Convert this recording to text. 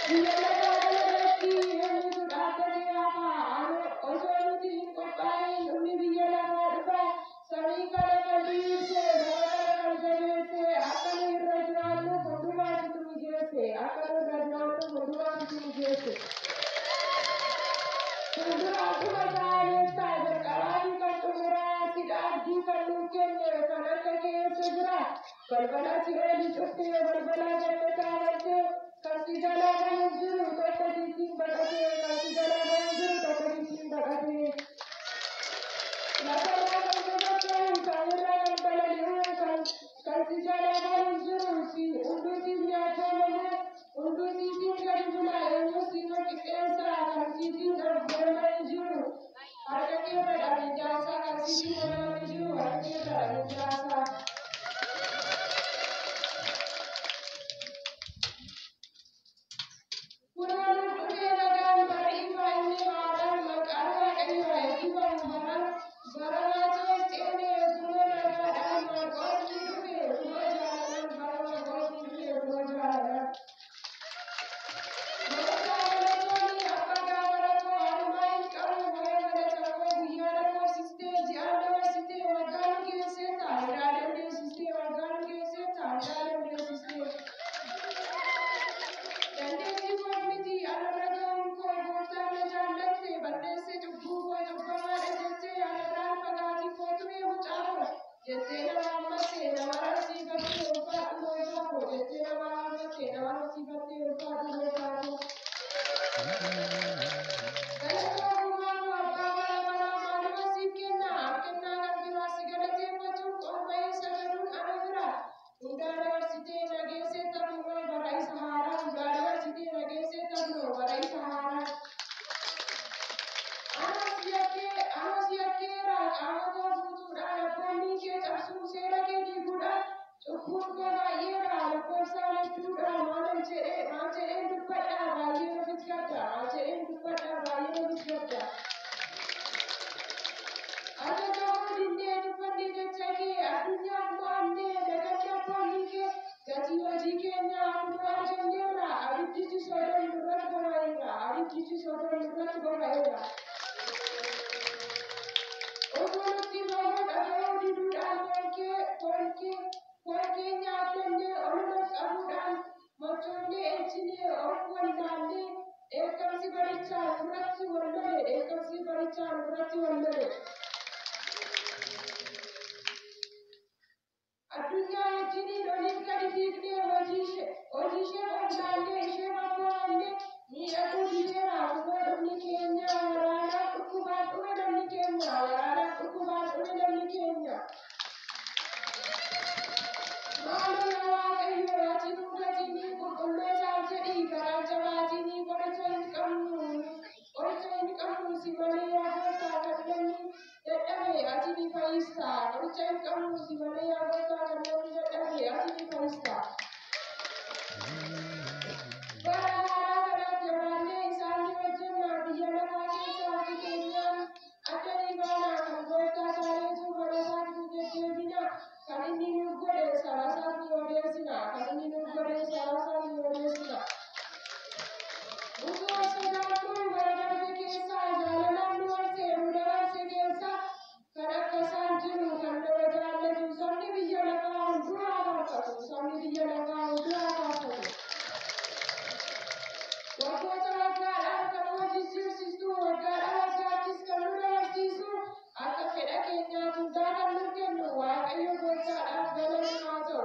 Biyya lafaa kanarratti eenyutu dhaabbatee hafa? Osoo nuti hin qophaa'in dhumni biyya lafaa dhufa. Samii kana kan diriirse, lafa kana kan jabeesse, akka nu irra jiraannuuf hundumaa situ mijeesse. Akka nu irra jiraannuuf hundumaa situ mijeesse. Fuulduraaf dhuma isaa beektaa, jalqabaa fi kan xumuraa sidha abdii kan nuuf kenne kan akka kee eessa jira? Balbala si'oolii cuftee, balbala jannataa bantee, kan si jalaa bahuuf jiru tokko sittiin baqatee, kan si jalaa bahuuf jiru tokko sittiin baqatee. Lafarraa kan sosocho'u, samiirraa kan balali'u, kan si jalaa bahuuf jiru, si hunduu siif ni abboomamu, hunduu siitiin gadi bula, eenyus siin ol qixxeessa, kan siitiin ol morman hin jiru. Harka keerra dhabinjaasaa, kan siitiin morman hin jiru, harka keerra dhabinjaasaa. Kunoo nuuf dhufee nagaan bara ifaa inni haaraan maqaan Waaqayyoo haa eebbifamu bara bara Maatewos ceenee kunoo nagaadhaan Maarqos ni dhufe kunoo jaalalaan bara Maarqos ni dhufe kunoo jaalalaan. Gooftaa galatoomii abbaa gaafaratoo anumaa hin qabu waa'ee galata koo guyyaa lakkoofsistee ji'aan dabarsitee waggaa nu geesseetta irraa dandeessistee waggaa nu geesseetta irraa dandeessistee. Dandeettii koof miti anarra ga'uun koo gooftaan na jaallatte balleesse cubbuu koo cubbamaadha jettee anarraan fagaatiin koo ture mucaa koo jettee nama hammatte nama rarsiifatte ulfaadhu gooftaa koo jettee nama hammatte nama rarsiifatte ulfaadhu gooftaa koo. Galata ogummaa koo abbaa bara baraa maaluma siif kenna an kennaa kan biraa si galateeffachuuf ol ba'ee sagaduun ana bira. Hundaa dabarsitee na geesseetta kunoo bara isa haaraa. Hundaa dabarsitee na geesseetta kunoo bara isa haaraa. Anas yakkeera qaama koo guutuudhaan abboommii kee cabsuu seera kee diiguudhaan cubbuun koo baay'eedha lakkoofsaan hedduudha maalan jedhee maal jedheen dubbadha baay'ee ofitti gadda maal jedheen dubbadha baay'ee ofitti gadda. Ajaja koo dinnee tuffanne jecha kee addunyaaf mo'annee daganne abboommii kee gatii hojii keenyaa kunoo arganneerra abiddichi sodoom nurratti boba'eera abiddichi sodoom nurratti boba'eera. Utuu nutti himamuu dhaga'uu diduudhaan foon keenya abdannee oluma qabuudhaan machoonnee ejjinee of wallaallee dheekkamsi barichaa nurratti wal lole dheekkamsi barichaa nurratti wal lole. Addunyaa wajjiniin oliif gadi fiignee hojii ishee wallaallee ishee abboomamne miidhaguu dideera kunoo dhumni keenya waraanaaf dhukkubaan dhume namni keenya waraanaaf dhukkubaan dhume namni keenya. Maaloo yaa Waaqayyo ati nu gatinii qulqullootaaf jedhii garaa jabaatinii qoricha hin qabnu qoricha hin qabnu si malee yaa gooftaa kan namni dadhabe ati ni fayyista qoricha hin qabnu si malee yaa gooftaa kan namni dadhabe ati ni fayyista. Bara haaraa kanaaf jabaannee isaan ni hojjenna biyya lafaa keessa ofii keenyaan adda ni baana kan gooftaa taaneetu mana isaatti ni deddeebina kan inni nuuf godhe saba isaaf ni odeessina kan inni nuuf godhe saba isaaf ni odeessina. Utuu of sodaannuu bara darbe keessaa jaalalaan nu marse nu dabarse keessa kan akka isaan jiru kan nama jaallatu sabni biyya lafaa hunduu haa faarfatu sabni biyya lafaa hunduu haa faarfatu. Waggoota waggaadhaan kan nama jijjiirsistu waggaadhaan waggaattis kan nu dabarsiisu akka fedha keenyaaf hundaa kan nu kennu Waaqayyo gooftaadhaaf galanni haa ta'u.